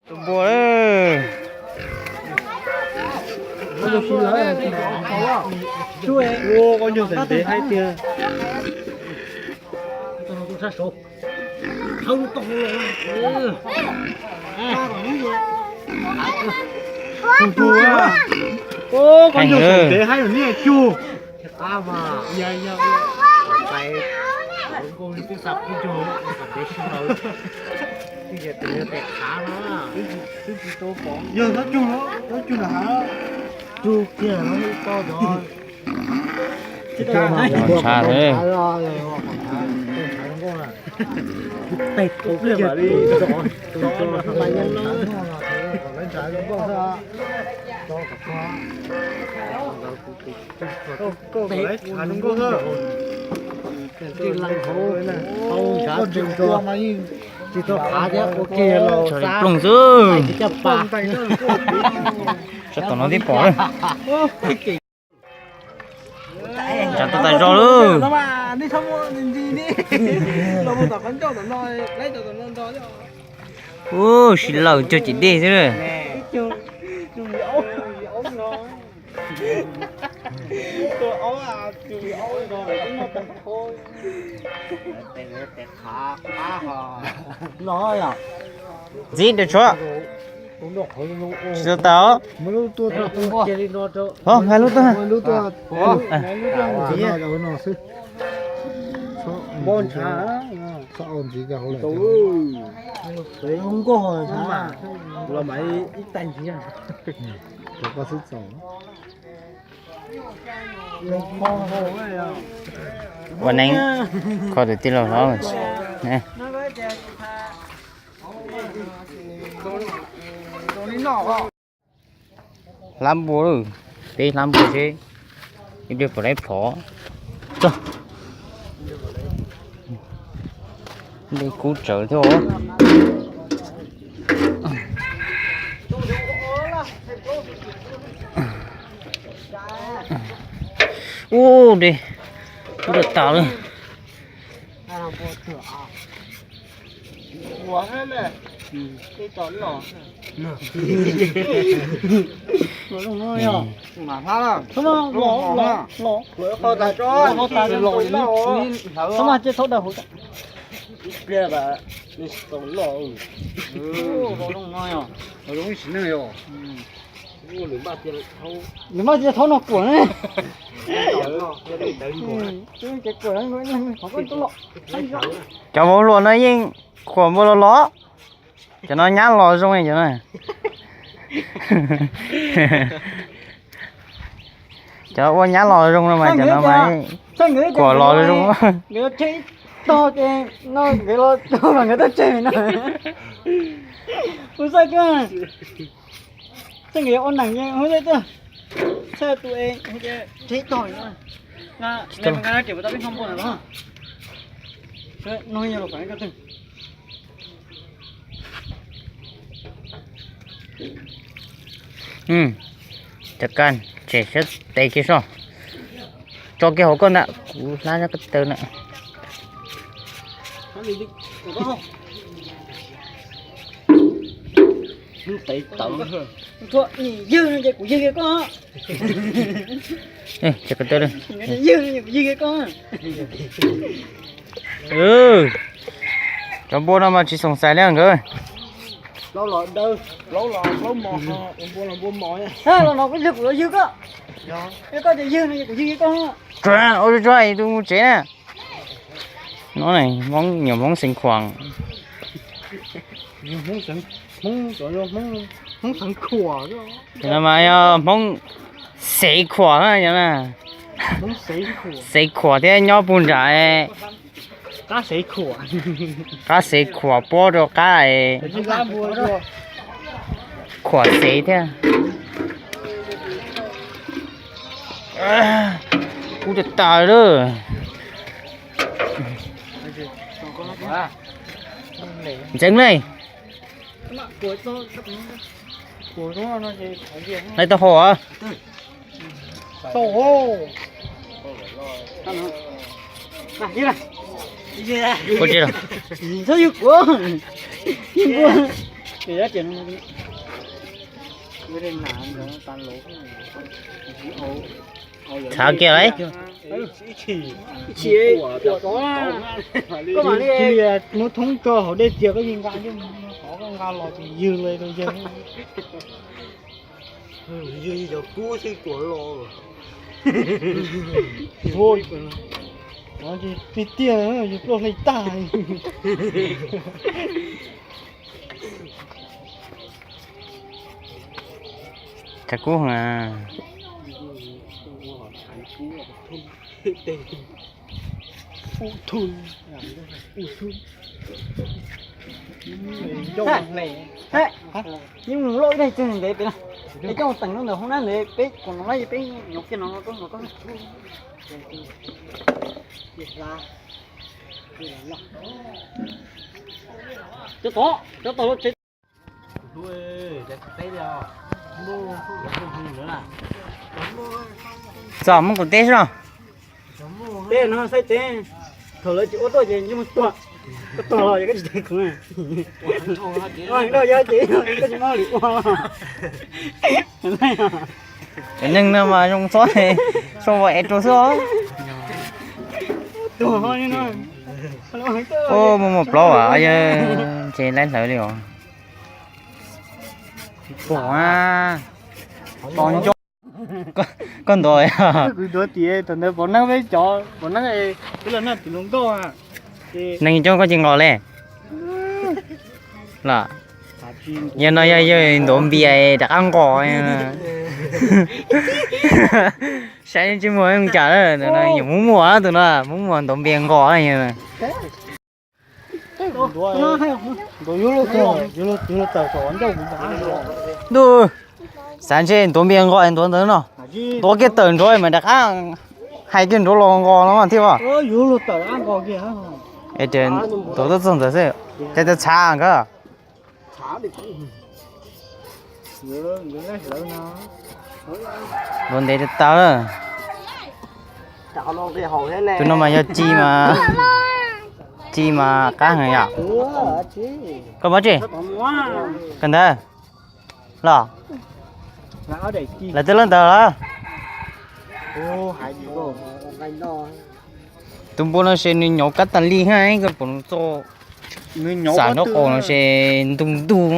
Tus npua. Ua, koj nyuag ntev ntev haib tiag. Tus tus, koj nyuag ntev haib niag cug. Yog txhob cug, txhob cug nram hav. Cug kiag no ib pob. Ntshai thiab. Tsis tau khav thiab ua kiag los xav ploog xwb. Tsam tom no twb pom lawm. Tsam tau tas zog lawm. Ub, sib laws cuag cim dej xwb. Ntxim dawm tshuav. Tsis tau tau. Hov, nqa lub tuaj. Ua neeb, kho tus tij laug hlob. Hlab npua, peb hlab npua seb ib pliag puas laib plhov. Txog. Dej kub tsawv thiab os. Ub, dej kub tas tas lawm. Nws maj tias thaub no kuam ne. Cov vauv hluas no yeej kuam npua los los. Cov no nyab los zoo li cov no. Cov ua nyab los zoo no mas cov no mas kuam los zoo. Nkawd tseg ib tog ces no nkawd los tog mas nkawd tuaj tseg no. Ua xaij tuaj, txheej nkawd yuav ua neeg yeej ua xaij tuaj, txhaj tu e tseg ib tog. Nqa, nqa tias puas tau peb hmo npua na los. No yog lus kom koj twg. Cov kab tsem sab tes kiag soj. Tso kiag hauv koj ntawm kuv hlab koj taw na. Ywg no ces kuv ywg kiag koj. Ywg no ces kuv ywg kiag koj. Cov npua no mas tsis xoom xais li nkawd. Los no kuv ywg, kuv los ywg koj. Koj tias ywg no ces kuv ywg kiag koj. Ua tsuag tsuag es tus mus tsev na. No Hmoob, nyuam Hmoob Xeev Khuam. Ces no mas yog Hmoob Xeev Khuam na, Xeev Khuam thiab nyob puag nram qab Xeev Khuam puab rau qab Khuam Xeev thiab. Kub tas tas lawm. Ntxeev le. Lawv tau hau os. Ua tsi lawm? Txhav kiag lauj. Koj mam li mus thoob tso hauv dej txias koj yeej nqa, qhov koj nqa los ces ywg li rau yawg. Ywg cov kub xwb tuaj los. Tiag tiag, yus pluaj hle tag. Tshav kub heev. Yeej mus loj ib daig txog ntev pem na. Es coj teem rau ntawm hoob nab ntev peb koom no na, peb nyob kiag no no rau no rau. Cov tod, cov tod lub tsev. Txom muab kuv teb xwb no. Teb no saib tsev, thaum lawv tsis ua tuaj ces yeej muab tuag. Koj tuag los ces koj tsis tau khoom. Ua nroj yab ces koj tsis muaj hauj lwm ua. Cov neeg no mas zoo txhob, zoo ua ev rau xwb os. Tuag li no. Ua muaj muaj plaub as, yog tsev laib hlawv li os. Pom a, pom nco. Koj ntuav, kuv ntuav tias thaum ntawd pom neeb peb cov, pom neeb peb los noj tim hluas nkauj. Neeg coob koj tsis nqos li los? Yog no yog yawg ntuav npias rov qab nqos. Saib tsis muaj cas, yuav muab muag tus no, muab muag ntuav npias nqos. Ntuj, xav ntshe ntuav npias nqos ntuav ntawd no, ntuav kiag tawm nrov mas rov qab hais kiag nrov los nqos no mas thiab os. Ntuav tuaj txog ntawd xwb, cas txhav kawg. Ntuav ntev tag tag. Tus no mas yog ci mas, ci mas qab heev yom. Koj muab tsi, koj ntawd los, lawv twb lawb ntawd lawm. Tus npua no ces nws nyob kab tas li ha, koj pom nws txo, xam nraub qaum no ces ntug ntug.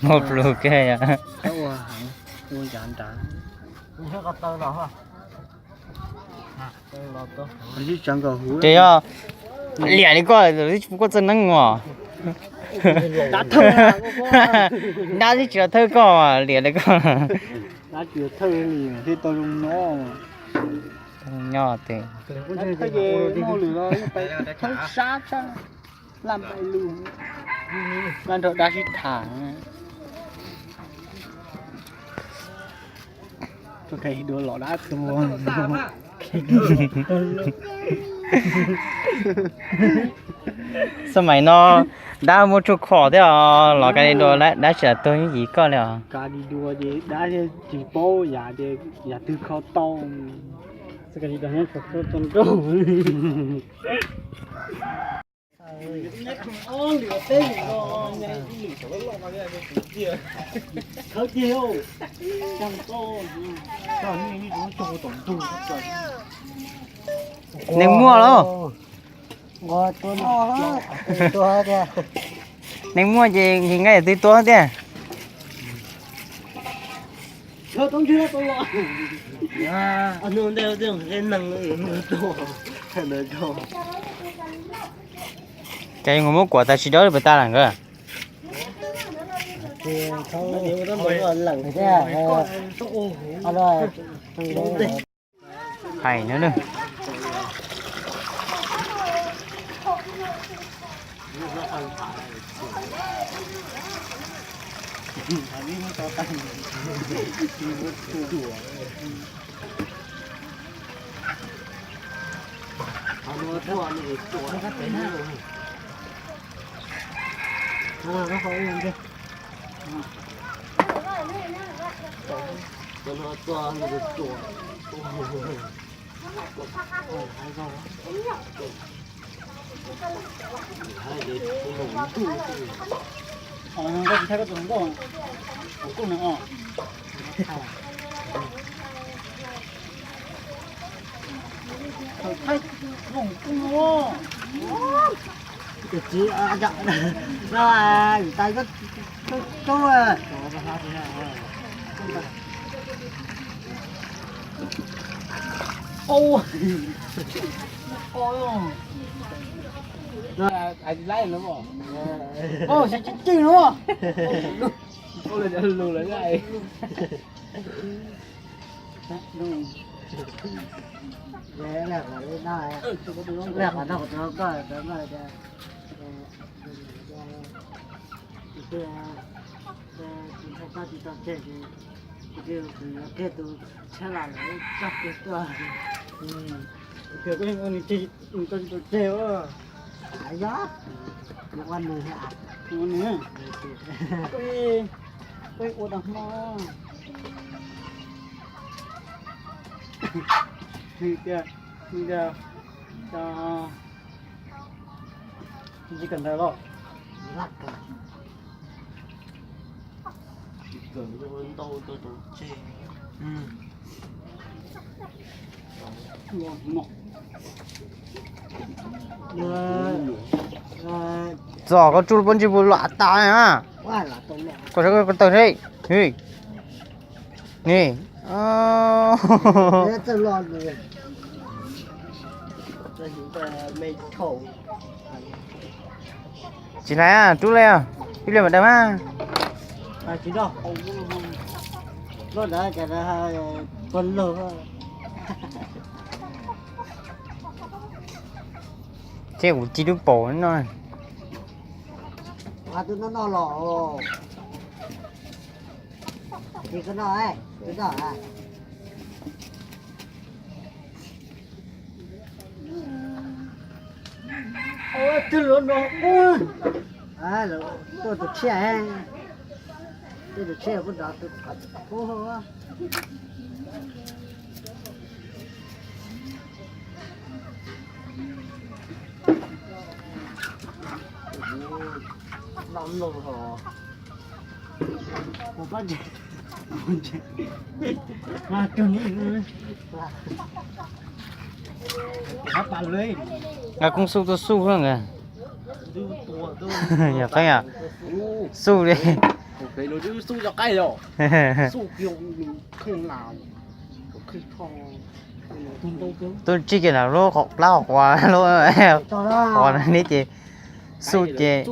Ua pluag kawg. Ces yog liam li koj, koj txawj neeb os. Dab twb tsis los thawj koj, liam li koj. Nyob tes, laj nrog dab sib tham. Dua los dab tuag. Xab maim no dab muaj tsuj khom thiab os, los ka li dua dab tsis tuag yeej yim koj li os. Ka li dua ces dab tsis paub yam tias yam twg kho tau. Neeg muaj los? Neeg muaj ces nqhis nqaij twg tua thiab tiag. Ces yuav muab kuam tas tsis dawb pes tas lawm nkawd. Hais no na. Tus tshiab los lawm txog kiag tuaj. Tus twg kuj ua nws tsis tau tseg ua. Yog, ua nws, ua nws, kuj ua tau hmo. Nws tias, nws tias, tsis kawm ntawv los. Txog koj tsuj lub pob ntseg puas lam tas na. Koj saib koj taw seb. Ni. Tsis hlais, rub li, ib pliag mam daws mas. Ces kuv ci lub paum no. Tuaj tus tshiab, tuaj tus tshiab kuj nrov tus qhov ub. Nqa koob xub tuaj xub na. Yog qeeb, xub li. Tuaj tsib kiag ntawm lub qhov plab qhuav lub qhuav neb ces xub ces.